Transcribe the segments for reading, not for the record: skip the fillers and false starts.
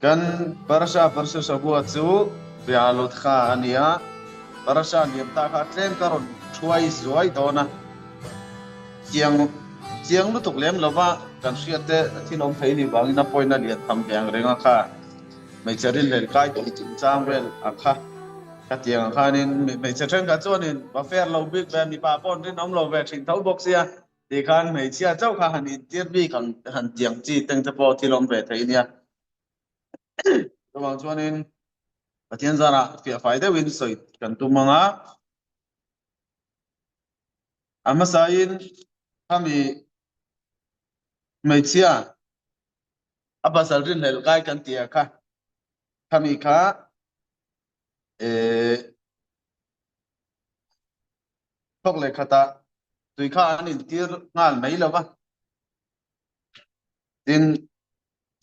Kan Parasha Parsha Shavua chu Bealotha a ni a, Parasha liam ta kha tlem ka rawn thuai zuai dawn a, chiang chiang lutuk lem lova kan hriat te thil awm thei ni vangin a pawina lian tham ve ang reng a kha hmeichhe rinhlel kai tih chungchang vel a kha ka tiang ang khanin hmeichhe thenkhat chuanin va fair lo bik ve mipa pawh an rinawm lo ve thin tho bawk sia. Ti khan hmeichhia chauh kha han intir bik ang han tiang chi teng te pawh thil awm ve thei nia. Chuvang chuanin Pathian zarah fiah fai deuhin sawi kan tum ang a. A hmasain khami hmeichhia a pasal rinhlelh kai kan tih ah kha khami kha eh Thawk leh khatah tui kha an intir nghal mai lo va, tin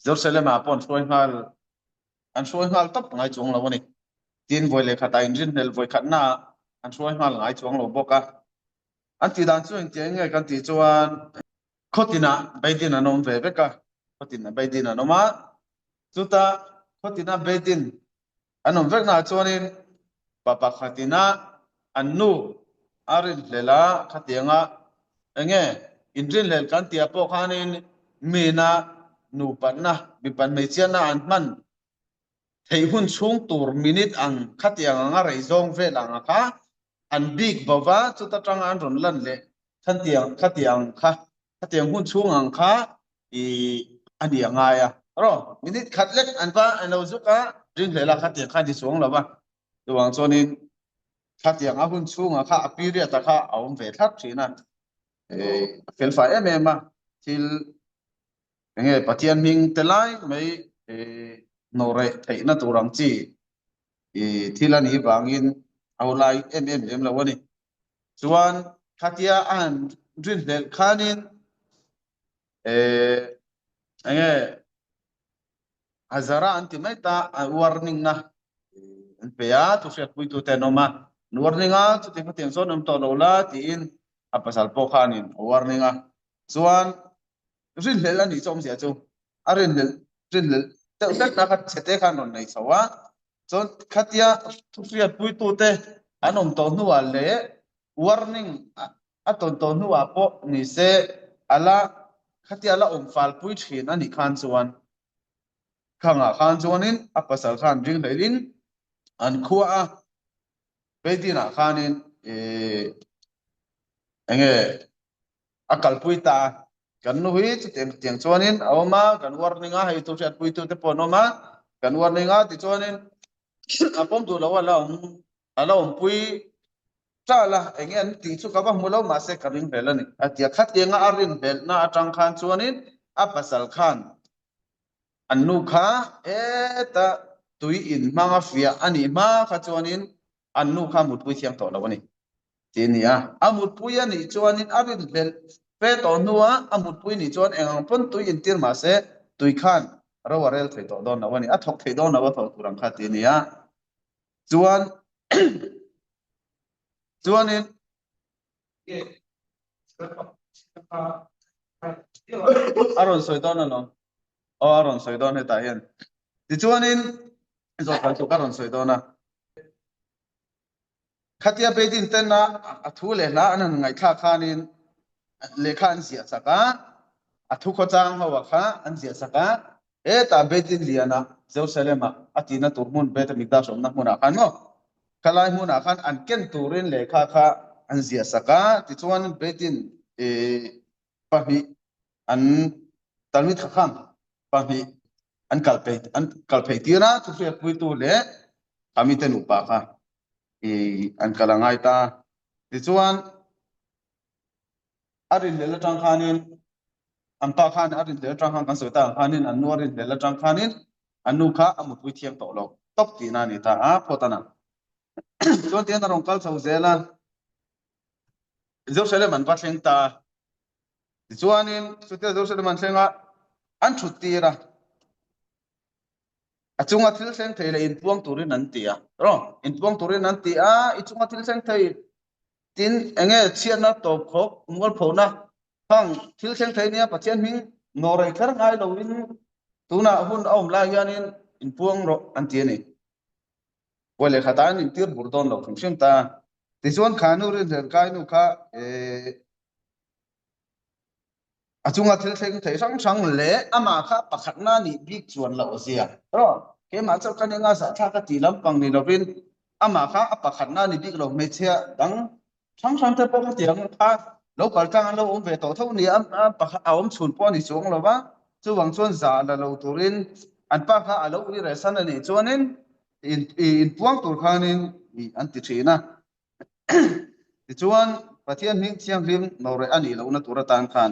Jerusalem-ah pawh an hruai nghal an hruai nghal tawp ngai chuang lo a ni. Tin vawi leh khatah inrinhlelh vawi khatnaah an hruai nghal ngai chuang lo bawk a. An tih dan chu engtiang nge kan tih chuan khaw tinah Beidin an awm ve vek a, khaw tinah Beidin an awm a, chutah khaw tina Beidin An awm veknaah chuanin pa pakhatina an nu a rinhlelh a, khatianga enge inrinhlelh kan tih ah pawh khanin mina nupatna, mipat hmeichhiatna an hman theih hun chhung tur minute ang khatiang anga rei zawng vel anga kha an bik bo va, chuta tanga an rawn lan leh khatiang khatiang kha Khatiang hun chhung ang kha i a ni a ngai a. Ro, minute khat lek an va an lo zuk a, ringhlel a khatiang kha ni chuang lo va. Chuvang chuanin khatiang a hun chhungah kha a period a kha a awm ve thlap thin a. A felfai em em a, thil enge Pathian hming te lai mai nawhreh theihna tur ang chi i thil a nih vangin a ho lai em em lem lo a ni. Chuan khatia a han rinhlelh khanin eh enge Hazara an ti mai ta a warning na an pe a thu hriatpuitu te an awm a an warning a chuti khatiang chuan awm tawh lo la tiin a pasal pawh khanin a warning a chuan rinhlelh a nih chu awmzia chu a rinhlelh rinhlelh deuh hlek na kha chhete khan rawn nei chho a Chuan khatia thuhriatpuitute an awm tawh hnuah leh warning a tawn tawh hnuah pawh ni se a la khatia la awm falpui thin a nih khan chuan khangah khan chuanin a pasal khan ring hleilin an khua a Beidinah khanin ih enge a kalpui ta a, kan nu hi chutiang chutiang chuanin a awm a, kan warning a, hei thuhriatpuitu te pawh an awm a, kan warning a tichuanin a pawm duh lo a la awm a la awmpui tal a, eng nge an tih chu ka va hmu lo mahse ka ring hlel a ni a ti a, khatianga a rinhlelhna atang khan chuanin a pasal khan an nu kha heta tui in hmanga fiah a nih hma kha chuanin an nu kha mutpui thiang tawh lo a ni. Ti a ni a, a mutpui a nih chuanin a rinhlelh fe tawh hnua a mutpui nih chuan eng ang pawn tui intir mah se tui khan ro a rel thei tawh dawn lo a ni, a thawk thei dawn lo a thawh tur ang kha ti a ni a. Chuan chuanin a rawn sawi dawn alawm, aw a rawn sawi dawn hetah hian. Tichuanin zawh kal tuk a rawn sawi dawn a. Khatia Beidin tena a thu leh hla an han ngaihthlak khanin lehkha an ziah chak a, a thu khawchang ho ah kha an ziah chak a, hetah Beidin liana Jerusalem ah a tihna tur hmun Beit Hamikdash awmna hmunah khan maw khalai hmunah khan an ken turin lehkha kha an ziah sak a, tichuan Beidin pahnih an Talmid Chacham pahnih an kal phei an kal phei tir a, thuhriatpuitu leh a mite nupa kha i an kal a ngai ta. Tichuan a rinhlelh atang khanin an pa khan a rinhlelh atang khan kan sawi ta ang khanin an nu a rinhlelh atang khanin an nu kha a mutpui thiam tawh lo tawp tihna a ni ta a phawt a na. Chuan tihian a rawn kal chho zel a, Jerusalem an va thleng ta a. Tichuanin chutia Jerusalem an thleng a, an thut tir a. A chunga thil thleng thei leh inpuang turin an ti a. Rawh, inpuang turin an ti a, i chunga thil thleng thei tin enge chhiatna tawp khawp mualphona khang thil thleng thei nia Pathian hming nawrei kher ngai loin tunah hun a awm lai hianin. inpuang rawh an ti a ni. Puai leh khatah an intir bur dawn lo hrim hrim ta. Tichuan kha nu rinhlelh kai nu kha a chunga thil thleng thei hrang hrang leh amah kha pakhatna nih bik chuan loh zia erawh keimah chauh ka nia zahthlak a tih lampang ni lovin amah kha a pakhatna ni bik lo hmeichhia dang hrang hrang te pawh khatiang kha lo kal tlang an lo awm ve tawh tho ni a, a awm chhun pawh a ni chuang lo va, chuvang chuan zah la lo turin an pa kha a lo ui reh san a nih chuanin inpuang tur khanin an ti thin a. Tichuan Pathian hming thianghlim nawreh a nih lohna tur atan khan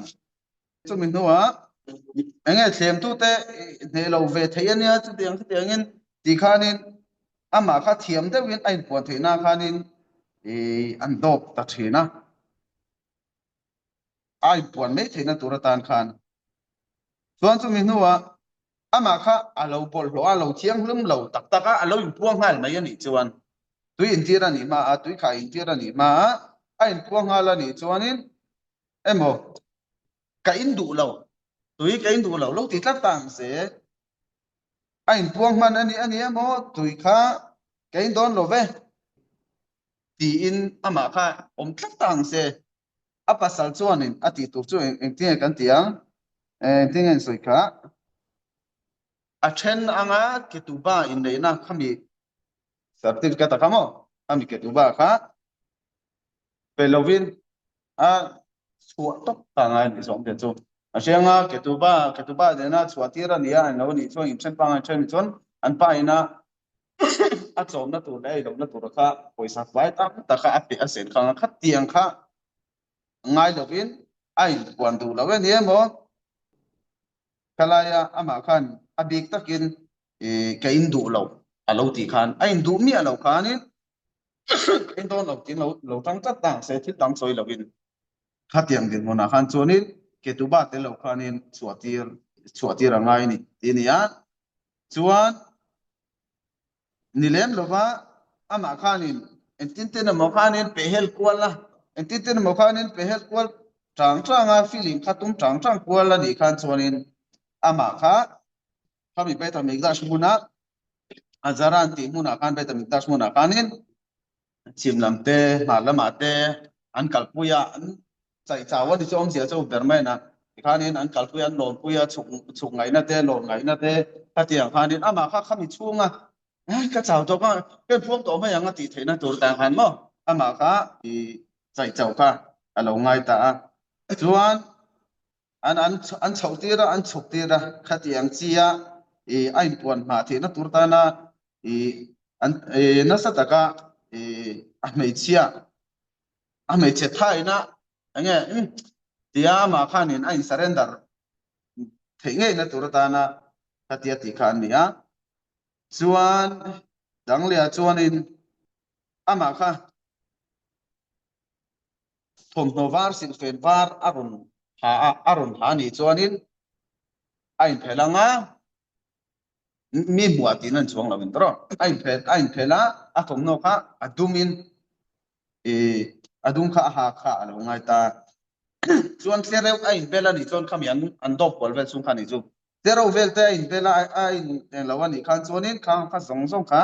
chumi hnuah eng nge thlemtute hneh lo ve theih a nia chutiang chutiangin tih khanin amah kha thiam deuhin a inpuan theih nan khanin an dawp ta thin a, a inpuan mai theihna tur atan khan. Chuan chumi hnuah amah kha a lo bawlhhlawh a, a lo thianghlim lo tak tak a, a lo inpuang nghal mai a nih chuan tui intir a nih hma a, tui kha intir a nih hma a, a inpuang nghal a nih chuanin emaw ka in duh lo, tui ka in duh lo, lo ti tlat ta ang se, a inpuang hman a ni a ni emaw tui kha ka in dawn lo ve tiin amah kha awm tlat ta ang se. A pasal chuanin a tih tur chu engtinge kan ti ang? Engtinge in sawi kha? A then anga ketuba inneihna khami certificate a kha maw? Khami ketuba kha pe lovin a chhuah tawp ta ngai a nih zawng te chu. A hrianga ketuba ketuba nena chhuah tir a nia englo a nih chuan inthen pangngai then chuan an pa ina a chawmna tur leh a eilohna tur kha pawisa fai tam tak a pe a sen khang a khatiang kha ngai lovin a inpuan duh lo a ni emaw khalaia amah khan a bik takin ka in duh lo a lo tih khan a in duh miah lo khanin ka in dawn lo tiin lo lo tang tlat ta ang se thil dang sawi lovin khatiang dinhmunah khan chuanin ketuba tel lo khanin chhuah tir chhuah tir a ngai a ni tih a ni a chuan ni lem lova amah khanin engtin tin emaw khanin pehhel kual a engtin tin emaw khanin pehhel kual tang tang a feeling kha tum tang tang kual a nih khan chuanin amah kha khami Beit HaMikdash hmuna Azara an tih hmunah khan Beit HaMikdash hmunah khanin chhim lam te hmar lamah te an kalpui a an chaih chau a ni chu awmzia chu ber mai na tikhanin an kalpui a an lawnpui a chhuk chhuk ngaihna te lawn ngaihna te khatiang khanin amah kha khami chhunga ka chau tawh ka ka inphuam tawh mai ang a tih theihna tur tan khan maw amah kha i chaih chau kha a lo ngai ta a chuan an an an chhoh tir a an chhuk tir a khatiang chi a i a inpuan hmah theihna tur tana i an i nasa taka i a hmeichhia a hmeichhe thaina enge tia amah khanin a in surrender theih ngeina tur atana khatia tih kha an ni a chuan danglia chuanin amah kha thawmhnaw var silhfen var a rawn ha a a rawn ha anih chuanin a inphelh ang a mi hmuh ah tiin an chuang lo in tawrh a inphelh a inphelh a a thawmhnaw kha a dum in ih a dum kha a ha kha a lo ngai ta chuan tlereuh a inbel anih chuan khami an an dawp kual vel chung kha anih chu tlereuh vel te a inbel a a in englo anih khan chuanin khang kha zawng zawng kha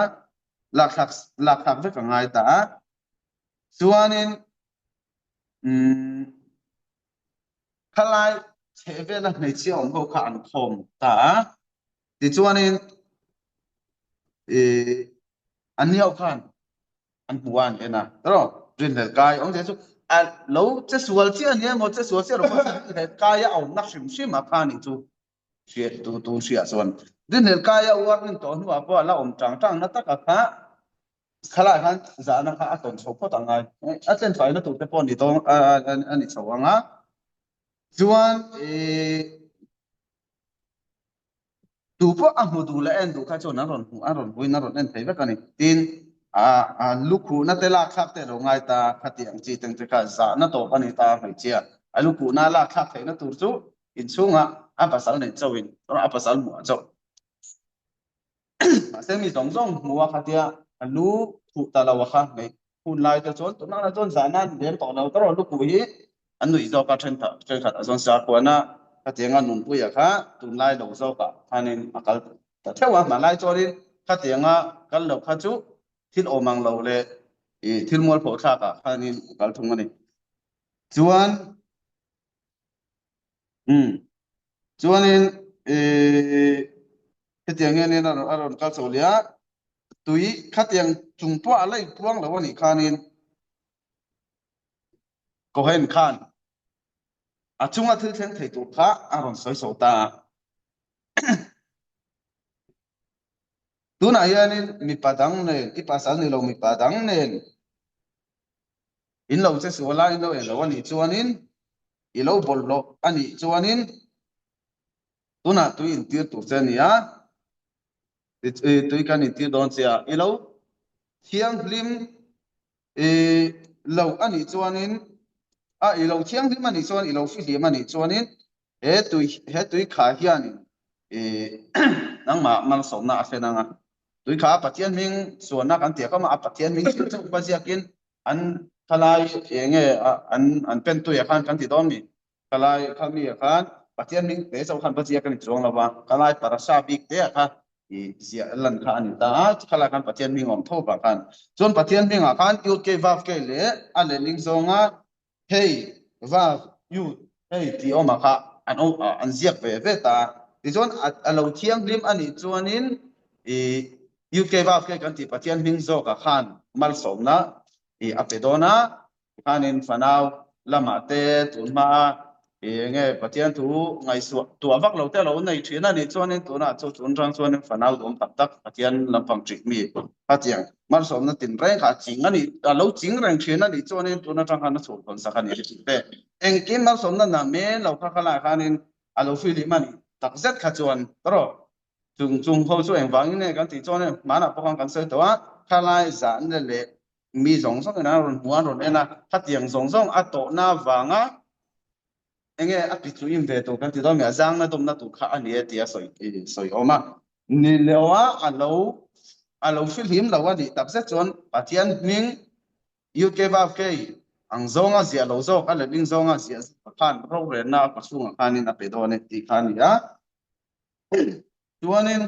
lakthlak lakthlak vek a ngai ta a. Chuanin umm khalai chhehvela hmeichhia awm ho kha an khawm ta a, tichuanin ih an ni ho khan an hmu a an en a tawrh rinhlelh kai awm zia chu a lo che sual chiah a ni emaw che sual chiah lo pawh chu rinhlelh kai a awmna hrim hrim a kha anih chu hriat tu tun hriat chuan rinhlelh kai a uar rin tawh hnuah pawh a la awm tang tang na taka kha Khalai khan zahna kha a tawn chho phawt ang ngai. A tlenfaina tur te pawh ni dawn a ni chho ang a. Chuan tu pawh a hmu duh leh en duh kha chuan an rawn hmu an rawn hmuin an rawn en thei vek a ni. Tin, a lukhuhna te lakthlak te a lo ngai ta khati ang chi teng te kha zahna tawp a ni ta hmeichhia. A lukhuhna lakthlak theihna tur chu inchhungah a pasal nei chauhin a pasal hmuh ah chauh. Mahse mi zawng zawng hmu a khatia a lu thuh ta lo a kha hmei hun lai te chuan tunah lah chuan zahna an lem tawh lo ta rawh lu kuh hi an nuih zawk a then thenkhat a zawn sakhuana khatianga nunpuia kha tunlai lo zawkah khanin a kal. ta theuh a, hmanlai chuanin khatianga kal loh kha chu thil awm ang lo leh ih thil mualpho thlakah khanin a kal thung a ni. Chuan umm chuanin ih hetiang hianin a rawn a rawn kal chho leh a, tui khatiang chung pawh a la inpuang lo a nih khanin Cohen khan a chunga thil thleng thei tur kha a rawn sawi chho ta a. Tunah hianin mipa dang nen, i pasal ni lo mipa dang nen in lo che sual a, in lo en lo a nih chuanin, i lo bawlhhlawh a nih chuanin tunah tui intir tur che a ni a, tui kan intir dawn che a, i lo thianghlim I lo a nih chuanin, a i lo thianghlim a nih chuan, i lo fihlim a nih chuanin he tui he tui kha hianin i nangmah malsawmna a thlen ang a. Tui kha Pathian hming suanna kan tih a kawm a, a Pathian hming thil chu upa ziakin an thalai eng nge an an pen tuiah khan kan ti dawn mi? Thalai kha mi ah khan Pathian hming te chauh khan va ziak a ni chuang lo va, thalai parasha bik te ah kha i ziah lan kha a ni ta a, thalai khan Pathian hming a awm tho vang khan. Chuan Pathian hming ah khan Yud Kei Vav Kei leh a lehling zawnga Hei Vav Yud Hei tih awm ah kha an awm an ziak ve ve ta a. Tichuan a lo thianghlim a nih chuanin i Yud Kei Vav Kei kan tih Pathian hming zawk ah khan malsawmna i a pe dawn a, Tikhanin fanau lamah te tun hmaa i enge Pathian thu ngaihsuah tuah vak lo te a lo nei thin a nih chuanin tunah chu chun rang chuanin fanau duhawm tak tak Pathian lampang ṭih mi khatiang malsawmna tin reng kha a ching a nih a lo ching reng thin a nih chuanin tun atang khan a chhur hawn sak a ni tih te engkim malsawmna na men lo kha khalai khanin a lo fihlim a nih takzet kha chuan rawh chung chung ho chu engvangin nge kan tih chuan hmanah pawh khan kan sawi tawh a khalai zahna leh Mi zawng zawng in an rawn hmu a, an rawn en a, khatiang zawng zawng a tawhna avanga enge a pi chu in ve tur kan ti dawn mi a zangna dawmna tur kha a ni e tih a sawi sawi awm a. Ni leo a a lo a lo fihlim lo a nih takzet chuan Pathian hming UK Vav Kei ang zawnga ziah lo zawk a letling zawnga ziah zawk khan rorelna a kawchhungah khanin a pe dawn e tih kha a ni a. Chuanin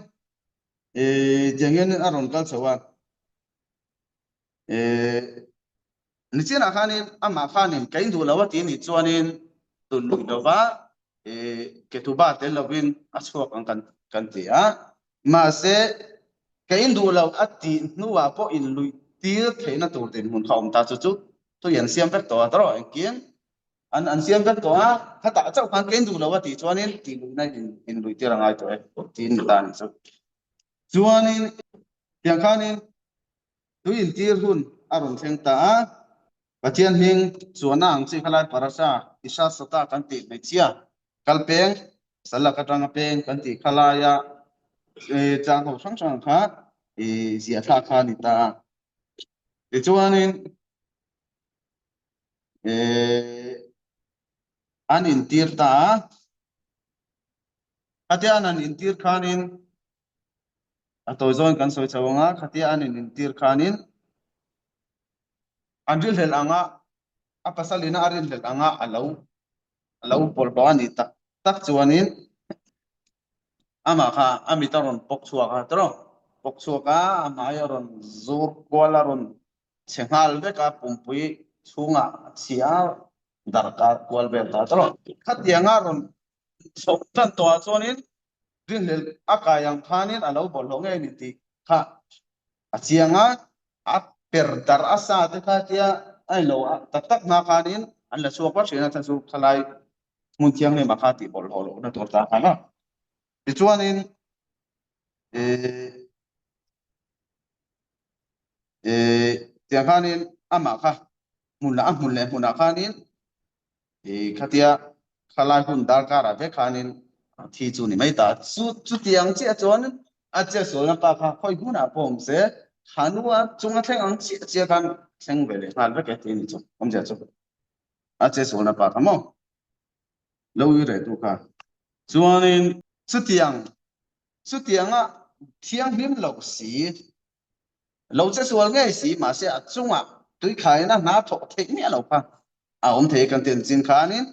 tiang hianin a rawn kal chho a. Nichinah khanin amah khanin ka induh lo a ti nih chuanin tun lui lova ketuba tel lovin a chhuak ang kan kan ti a. Mahse ka induh lo a tih hnuah pawh inluih tir theihna tur dinhmun kha awm ta chu chu tui an siam vek tawh a tawrh engkim an an siam vek tawh a khatah chauh khan ka induh lo a tih chuanin tih luihna inluih tir a ngai tawh e tiin ni ta a nih chu. Chuanin tiang khanin tui intir hun a rawn thleng ta a, Pathian hming chuanna ang chi khalai parasha Isha Sota kan tih hmeichhia kal peng sal lak atanga peng kan tih khalaia chang ho hrang hrang kha i ziah thlak kha a ni ta a. Tichuanin an intir ta a, khatia an han intir khanin A tawi zawn kan sawi chho ang a, khatia an in intir khanin an rilhlelh ang a, a pasal ina a rilhlelh ang a, a lo a lo bawlhhlawh a nih tak tak chuanin amah kha a mit a rawn pawk chhuak a tawrh pawk chhuak a, a hmai a rawn zur kual a rawn chhe nghal vek a, pumpui chhungah a chhia darkar kual vel ta tawrh. Khatianga rawn chho tan tawhah chuanin Rinhlelh a kai ang khanin a lo bawlhhlawh ngei ni tih kha a chiang a, a per darh a sa te kha tia a inlo tak tak hma khanin an la chhuak vat thin a, chhan chu thalai hmun thianghlim ah kha tih bawlhhlawh lohna tur ta khan a. Tichuanin ih ih tiang khanin amah kha hmun a hmun leh hmunah khanin I khatia khalai hun darkar ah vek khanin thi chu ni mai ta. Chu chutiang chiah chuan a che sualna pa kha khawi hmunah pawh awm se khanu a chunga thleng ang chiah chiah khan thleng ve leh nghal vek e ti a ni chu awmzia chu a che sualna pa kha maw lo ui reh tu kha. Chuanin chutiang chutianga thianghlim loh si Lo che sual ngei si, mahse a chungah tuikhaina hna thawh theih miah lo kha a awm thei kan ti an chin khanin.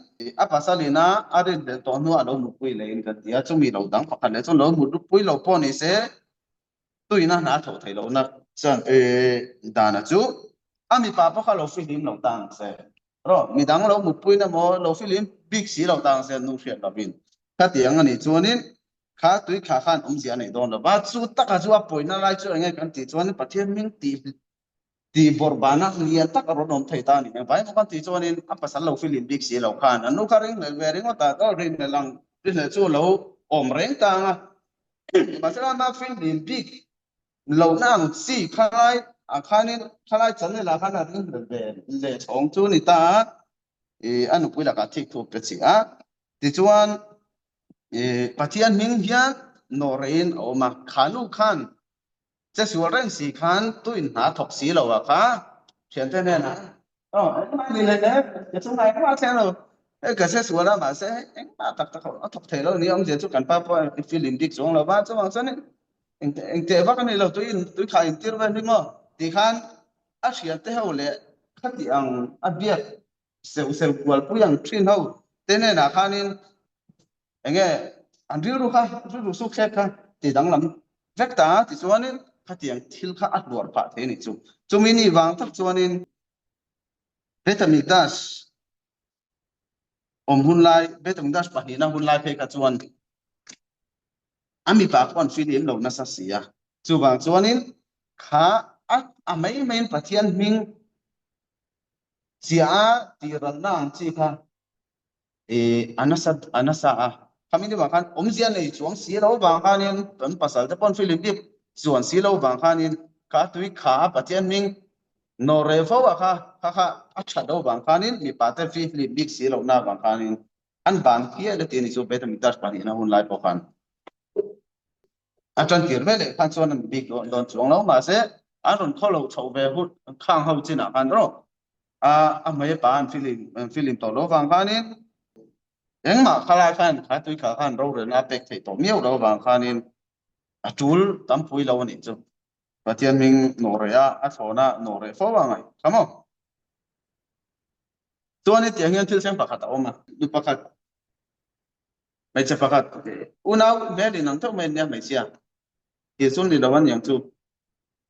a pasal ina a rinhlelh tawh hnuah a lo mutpui leh in kan ti a, chumi lo dang pakhat leh chuan lo mutpui lo pawh ni se tuina hna a thawh theih lohna chuan dana chu a mipa pawh kha lo fihlim lo ta ang se. Rawh, midang lo mutpui na maw lo fihlim bik si lo ta ang se nu hriat lovin. Khatiang a nih chuanin kha tui kha khan awmzia a nei dawn lo va, chu taka chu a pawina lai chu eng nge kan tih chuanin Pathian hming tih tih bawrhbana lian tak a rawn awm thei ta a ni. Engvai maw kan tih chuanin a pasal lo fihlim bik si lo khan an nu kha ringhlelh ve ringawt a, ringhlelh ang ringhlelh chu a lo awm reng ta ang a. Mahse ama fihlim bik lohna ang chi khalai ah khanin khalai channel ah khan a ringhlelh ve leh chhawng chu a ni ta a, ih a nupui lakah thik thup pe chi a. Tichuan ih Pathian hming hian nawh reihin a awm a, kha nu khan Che sual reng si khan tuin hna thawk si lo a kha thiante hnenah aw engmah ni hlei le ka chungah engmah thleng lo hei ka che sual a mahse engmah tak tak a thawk thei lo ni awmzia chu kan pa pawh i feeling bik chuang lo va chuvang chuan engteh vak a ni lo tui tui kha intir vel hi maw ti khan a thiante ho leh khati ang a biak seu seu kual pui ang thin ho te hnenah khanin Enge an rilru kha rilru suk thlek kha ti danglam vek ta a tichuanin khatiang thil kha a hluar phah thei a nih chu. Chumi ni vang tak chuanin Beth-amikdash awm hun lai, Beth-amikdash pahnihna hun lai phei kha chuan a mipa pawh an filim lo nasa si a. Chuvang chuanin kha a mai maiin Pathian hming chiah a tih ralna ang chi kha a nasa a nasa a khami ni vang khan awmzia nei chuang si lo vang khanin kan pasal te pawn film bik chuan si lo vang khanin kha tui kha a Pathian hming nawr reh fo a kha kha kha a that lo vang khanin mipa te film bik si lo na vang khanin an ban hial a ti a ni chu Bethlehem pahnihna hun lai pawh khan a tan tir ve leh khan chuan an bik dawn chuang lo mahse an rawn khaw lo chho ve hun khang ho chinah khan rawh a a hmei pa an filim an filim tawh lo vang khanin engmah khalai khan kha tui kha khan rorelna a pek theih tawh miau lo vang khanin a tul tampui lo a nih chu Pathian hming nawh reh a a thlawna nawh reh fo a ngaih kha maw chuan hetiang hian thil thleng pakhat a awm a nu pakhat hmeichhe pakhat unau hmel in ang theuh mai ania hmeichhia tih chu ni lo a niang chu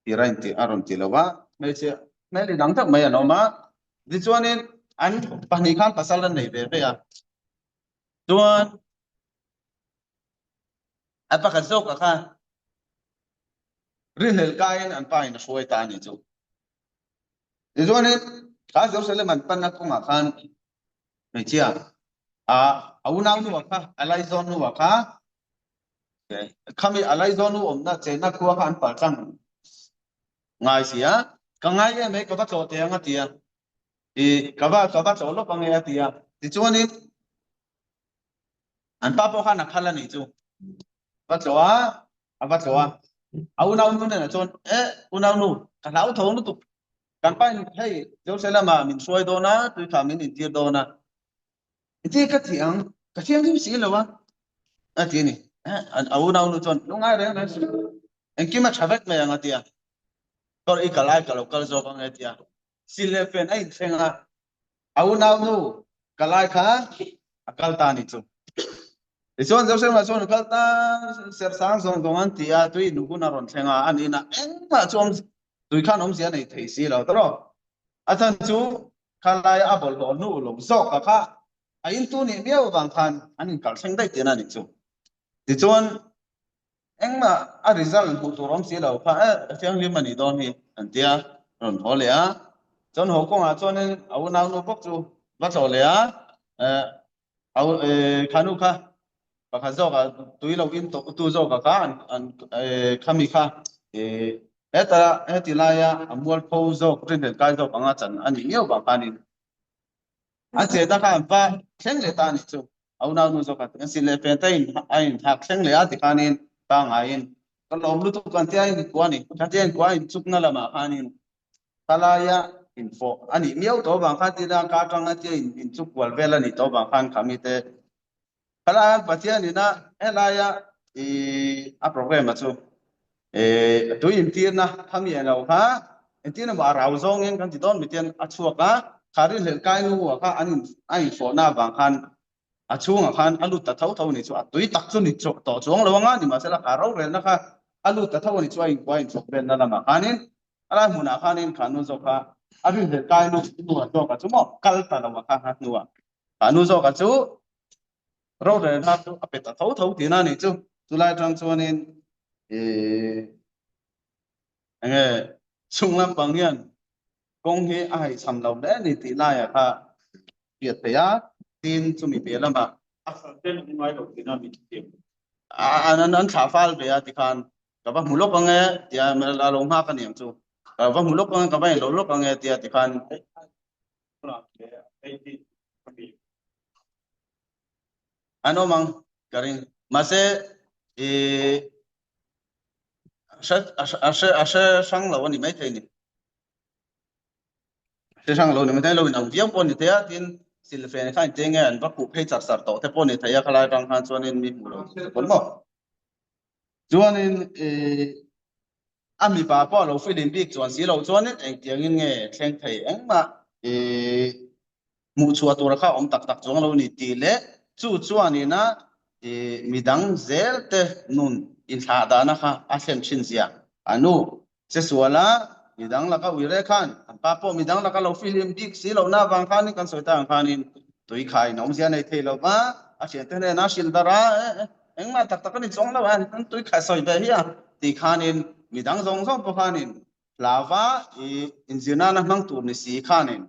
tih a inti a rawn ti lo a hmeichhe hmel in ang theuh mai an awm a tichuanin an pahnih khan pasal an nei ve ve a chuan a pakhat zawkah kha rinhlelh kaiin an pa in a hruai ta a ni chu tichuanin kha Jerusalem an panna kawngah khan Hmeichhia, a a unaunu a kha, a laizawnnu a kha, khami a laizawnnu awmna chenna khua kha an pal tlang ngai si a, ka ngai em e, ka va tlawh teh ang a ti a, i ka va ka va tlawh lawk ang e a ti a, tichuanin an pa pawh khan a khal a nih chu, va tlawh a, a va tlawh a, a unaunu hnenah chuan e unaunu ka hlauthawng lutuk Kan pa in hei Jerusalem ah min hruai dawn a, tui kha min intir dawn a. Iti ka ti ang, ka thianghlim si lo a, a ti a ni. A unau nu chuan lungai reng reng suh, engkim a tha vek mai ang a ti a. Kawr i kal ai ka lo kal zawk ang e a ti a. Sil leh fen a inthleng a, a unau nu kalai kha a kal ta a ni chu. Tichuan Jerusalem ah chuan a kal ta, serh sang zawng zawng an ti a, tui nu hun a rawn thleng a, an inah engmah chu awm tui khan awmzia nei thei si lo tawh. A chhan chu khalaia a bawlhhlawh hnu lo zawk a kha a intu nih miau avang khan an inkal thleng daih tihna a nih chu. Tichuan engmah a result hmuh tur awm si lo kha e thianghlim a nih dawn hi an tia rawn haw leh a. Chuan haw kawngah chuanin a unaunu bawk chu va tlawh leh a, Khanu kha pakhat zawk ah tui lo in tawh tu zawk ah kha an an khami kha heta heti laia a mualpho zawk rinhlelh kai zawk anga chan a nih miau vang khanin a chetna kha an va thleng leh ta a nih chu a unaunu zawk ah an sin leh fen te in a in hak thleng leh a tikhanin pangaiin ka lawm lutuk an tia a inkua a ni khatia inkua a inchukna lamah khanin Khalaia infawh a nih miau tawh avang khan tina ka atanga tia inchuk kual vel a nih tawh avang khan kha mite khalaia Pathian ina helaia i a program a chu e tui intirna khami eng lo kha entirna maw a rau zawngin kan ti dawn miten a chhuak a. Kha rinhlelh kai nu ah kha an in a infawhna avang khan a chhungah khan a lut ta tho tho a ni chu. A tui tak chu ni tawh chuang lo anga nimahsela kha rorelna kha a lut ta tho a ni chu a inkuah inchhawk velna lamah khanin a lai hmunah khanin kha nu zawk kha a rinhlelh kai nu nu ah zawk ah chu maw kal ta lo a kha a hnuah kha nu zawk ah chu rorelna chu a pe ta tho tho tihna a nih chu. Chulai atang chuanin ih enge chung lampang hian kawng hi a haihchham lo hle a ni tih laiah kha hriat theih a, tin chumi piah lamah a hran ten an ngai lo tihna min thiam. An an thlah fal ve a tikhan ka va hmu lawk ang e tia a lo nghak a niang chu ka va hmu lawk ang e ka va inlo lawk ang e tia tikhan an awm ang ka ring mahse ih a hre a hre hrang lo a ni maithei ni. Hre hrang lo ni maithei lo inang viau pawh a ni thei a, tin silfen kha engtiang nge an va khuh phei char char tawh te pawh a ni thei a khalai atang khan chuanin mi hmuh lo te pawn maw. Chuanin ih a mipa pawh a lo filim bik chuan si loh chuanin engtiangin nge thleng thei engmah ih hmuh chhuah tura kha awm tak tak chuang lo ni tih leh chu chuanina ih midang zel te nun inthlah dahna kha a thlen thin zia a nu che sual a, midang laka ui reh khan an pa pawh midang laka lo fihlim bik si lohna avang khanin kan sawi tak ang khanin tui kha in awmzia nei thei lo va, a thiante hnenah a hrilh darh a, engmah tak tak a ni chuang lo a, an tui kha sawi ve hi a tih khanin midang zawng zawng pawh khanin hlauva ih inzir nana hmang tur ni si khanin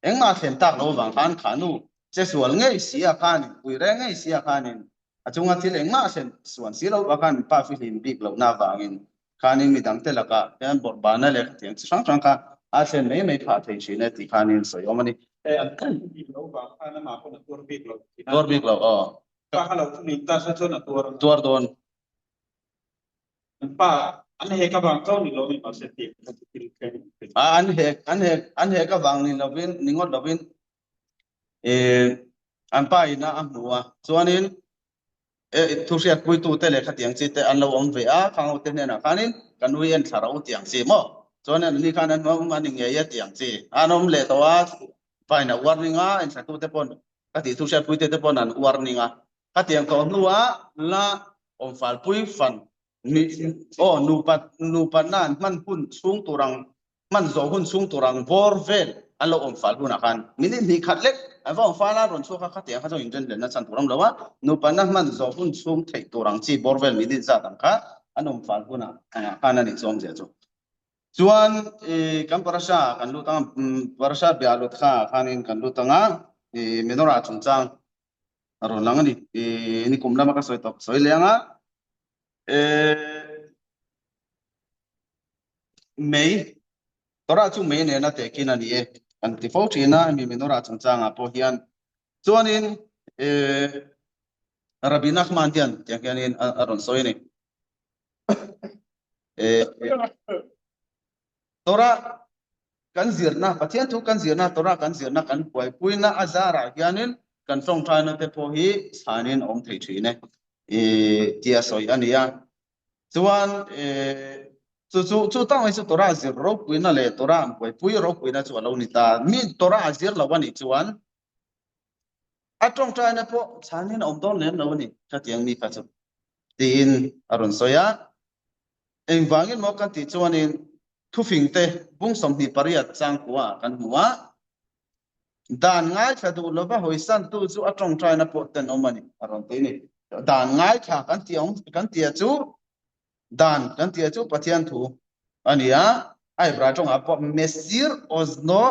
Engmah thlen tak lo vang khan kha nu che sual ngei si a khanin, pui reng ngei si a khanin, a chunga thil engmah thlen suan si lo vang khan pa fihlim bik lohna avangin khanin midangte lakah hian bawrhbana leh khatiang chi hrang hrang kha a thlen mai mai phah thei thin e tih khanin sawi awm a ni. An thlen bik lo vang khan amah pawn a tuar bik lo thin a. Tuar bik lo aw. Pa kha lo thunin ta se chuan a tuar ang. Tuar dawn. An pa an hek avang chauh ni lo ni mahse tih kha chu thil thleng an ti. A an hek an hek an hek avang ni lovin ni ngawt lovin eh an pa in a a hmu a chuanin eh thu hriatpuitu te leh khatiang chi te an lo awm ve a khang ho te hnenah khanin ka nui en thla ro tiang chi maw chuanin an ni khan an awm a ni ngei a tiang chi an awm leh tawh a pa in a warning a enthlatu te pawn ka tih thu hriatpuite te pawn an warning a Khatiang tawh hnuah la awmfalpui fan mi aw nupa nupatna an hman hun chhung tur ang hman zawh hun chhung tur ang bawr vel an lo awmfal hunah khan minute hnih khat lek an va awmfal a rawn chhuak a khatiang kha chuan inrenlenna chhan tur awm lo a nupatna hman zawh hun chhung theih tur ang chi bawr vel minute zat ang kha an awmfal hunah engah khan a nih chu awmzia chu. Chuan i kan parasha kan lut ang parasha bia lut kha khanin kan lut ang a i menorah chungchang a rawn lang a ni. I nikum lama ka sawi tawh ka sawi leh ang a, eh mei Torah chu mei nena tehkin a ni e kan ti fo thin a, hemi menorah chungchangah pawh hian chuanin eh Rabbi Nachman hian tiang hianin a rawn sawi a ni. Eh Torah kan zirna, Pathian thu kan zirna, Torah kan zirna kan buaipuina a zarah hianin kan tawngtaina te pawh hi chhanin a awm thei thin e i tia sawi a ni a. Chuan chu chu chu tak mai chu Torah zir ropuina leh Torah an buaipui ropuina chu a lo ni ta. Mi Torah a zir lo a nih chuan a tawngtaina pawh chhanin a awm dawn lem lo a ni khatiang mi kha chu tiin a rawn sawi a. Engvangin maw kan tih chuanin thufingte bung 28 changkua kan hmu a, dan ngaithla duh lova hawisantu chu a tawngtaina pawh tenawm a ni a rawn ti a ni. Dan ngaithla kan tih awm kan tih chu dan kan tih chu Pathian thu a ni a, a Hebrai tawngah pawh Mesir Ozno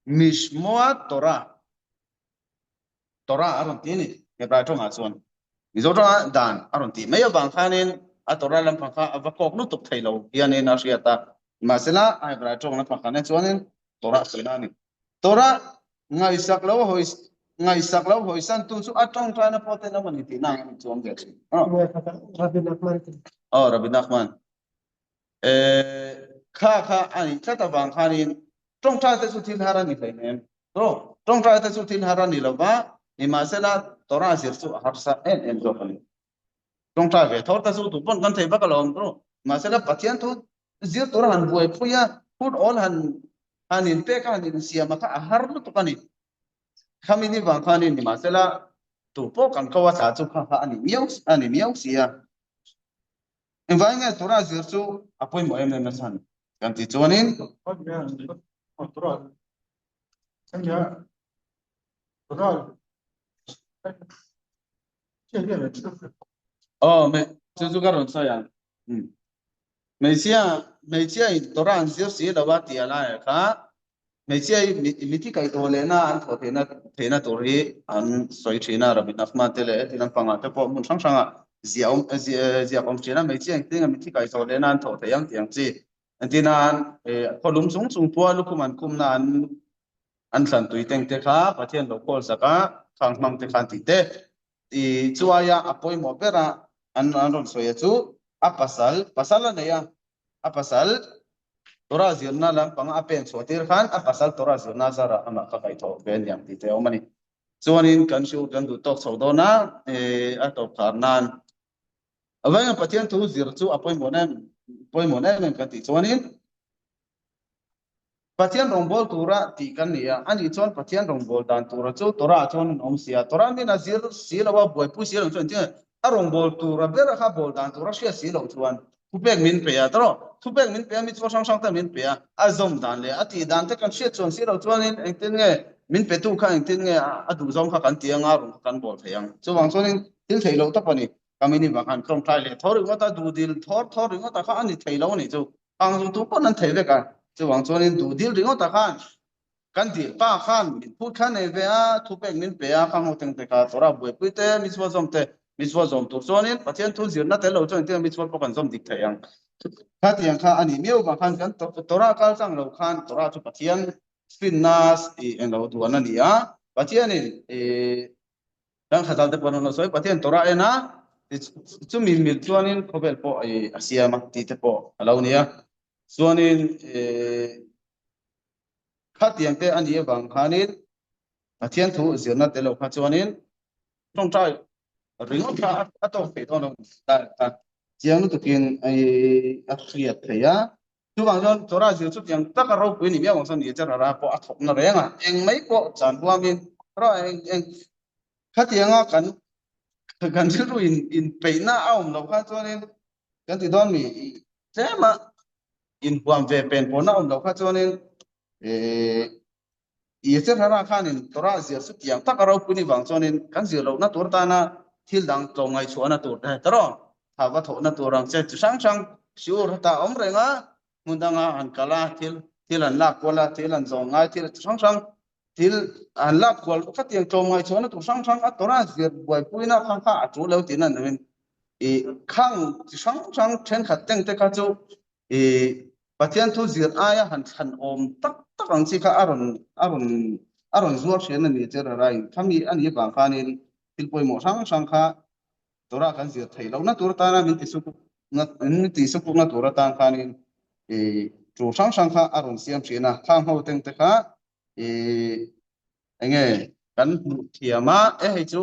Mishmoa Torah Torah a rawn ti a ni. Hebrai tawngah chuan Mizo tawngah dan a rawn tih mai avang khanin a Torah lampang kha a va kawk lutuk thei lo hianin a hriat a. Nimahsela a Hebrai tawng lampang khan chuanin Torah sawina a ni. Torah ngaihsak lo hawi ngaihsak lo hawisantu chu a tawngtaina pawh ten a ni tihna ang a ni chuang ve thin. Rabbi Nachman. Aw Rabbi Nachman. Eh kha kha a nih tlat avang khanin tawngtai te chu thil har a ni hleinem. Aw, tawngtai te chu thil har a ni lo va, nimahsela Torah zir chu a harsa em em zawk a ni. Tawngtai ve thawr te chu duh pawn kan thei vak alawm bro. Nimahsela Pathian thu zir tur han buaipui a, hun awl han. Han in pek a han in siam a kha a har lutuk a ni. Khami ni vang khanin nimahsela tu pawh kan ko a tla chu kha kha a ni miau a ni miau si a. Engvangin nge Torah zir chu a pawimawh em em na chhan kan tih chuanin. Aw chu chu ka rawn sawi ang. Hmeichhia hmeichhia in Torah an zir si lo a tih a laiah kha hmeichhia hi mithi kaih tawh lehna an thawh theihna theihna tur hi an sawi thin a, Rabbi Nachman te leh heti lampangah te pawh hmun hrang hrangah ziah awm ziak awm thin a, hmeichhia engtin nge mithi kaih tawh lehna an thawh theih ang tih ang chi. Entirnan khawlum chung chung pawha lukhum an khumna an an thlan tui teng te kha Pathian lo kawl sak a, khang hmang te khan tih te. I chuaia a pawimawh ber a an an rawn sawi a chu a pasal pasal a nei a, a pasal Torah zirna lampanga a pen chhuah tir khan a pasal Torah zirna zarah amah kha kaihthawh ve aniang tih te a awm a ni. Chuanin kan hriat kan duh tawk chho dawn a, a tawp khar nan a vainga Pathian thu zir chu a pawimawh em pawimawh em em kan tih chuanin Pathian rawngbâwl tura tih kan ni a, ani chuan Pathian rawngbâwl dan tura chu Torah chuan an awm si a. Torah min a zir si lo a, buaipui si lo chuan engtin nge a rawngbâwl tura ber kha bâwl dan tura hriat si loh chuan thupek min pe a, tawrh thupek min pe a, mitzvah hrang hrang te min pe a, a zawm dan leh a tih dan te kan hriat chuan si loh chuanin engtin nge min petu kha engtin nge a duhzawng kha kan ti anga rawn kha kan bâwl thei ang. Chuvang chuanin thil theih loh tawp a ni. Ka mini vang khan tlawmtlai leh thaw ringawt a, duhdil thawr thawr ringawt a kha a ni thei lo a nih chu. Ang zu tu pawn an thei vek a, chuvang chuanin duh dil ringawt ah khan kan dil pa khan min phut kha nei ve a, thupek min pe a, khang ho teng te kha Torah buaipui te, mitzvah zawm te, mitzvah zawm tur chuanin Pathian thu zirna tel lo chuan engtin nge mitzvah pawh kan zawm dik thei ang. Khatiang kha a nih miau vang khan kan Torah kal chang lo khan Torah chu Pathian finna ih englo duan a ni a, Pathianin ih Kan khazal te pawh an lo sawi Pathian Torah en a, chumi mil chuanin khawvel pawh a siam a tih te pawh a lo ni a. Chuanin khatiang te a nih avang khanin Pathian thu zirna tel lo kha chuanin tawngtai ringawt kha a tawk thei dawn lo ta chiang lutukin a hriat thei a. Chuvang chuan Torah zir chu tiang taka ropui ni miau ang chuan Yetzer Hara pawh a thawkna reng a, eng mai pawh chan huamin Torah eng eng khatianga kan kan rilru in inpeihna a awm loh kha chuanin kan ti dawn mi tlema inhuam ve pen pawhna a awm loh kha chuanin eh Yetzer Hara khanin Torah zir chu tiang taka ropui ni vang chuanin kan zir lohna tur tana thil dang tlawmngaih chhuahna tur te tawrh tha va thawhna tur ang che chi hrang hrang shiur heta a awm reng a, hmun danga han kal a, thil thil an lak kual a, thil an zawng ngai thil chi hrang hrang thil an lak kual khatiang tlawmngaih chhuahna tur hrang hrang a Torah zir buaipuina kha kha a tul lo tihna a ni lovin ih khang chi hrang hrang thenkhat teng te kha chu ih Pathian thu zir aia han thlan awm tak tak ang chi kha a rawn a rawn a rawn zuar hrian a ni che rara in khami a nih vang khanin thil pawimawh hrang hrang kha Torah kan zir theih lohna tur atana min tisukukna min tisukukna tur atan khanin ih tul hrang hrang kha a rawn siam thin a, khang ho teng te kha ih eng nge kan hmuh thiam a, e hei chu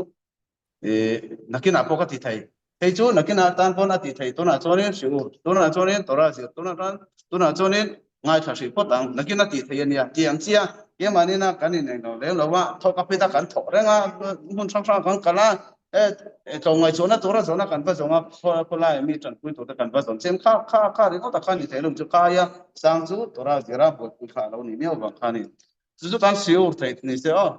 ih nakinah pawh ka ti thei, hei chu nakinah atan pawn a ti thei tunah chuanin hrilh tunah chuanin Torah zir tunah chuan tunah chuanin Ngaithla hrih phawt ang, nakin a tih thei a nia tih ang chiah a, keimahni na kan inenglo lem lo a, thawk a phit a kan thawk reng a, hmun hrang hrang kan kal a, e tlawmngaihchhuahna tura zawhna kan va zawng a, khawlai mi tanpui tur te kan va zawn chem kha kha kha ringawt a kha ni thei lo chu kha aia sang chu Torah zira buaipui kha a lo ni miau vang kha a ni. Chu chu kan siur thei ni se aw.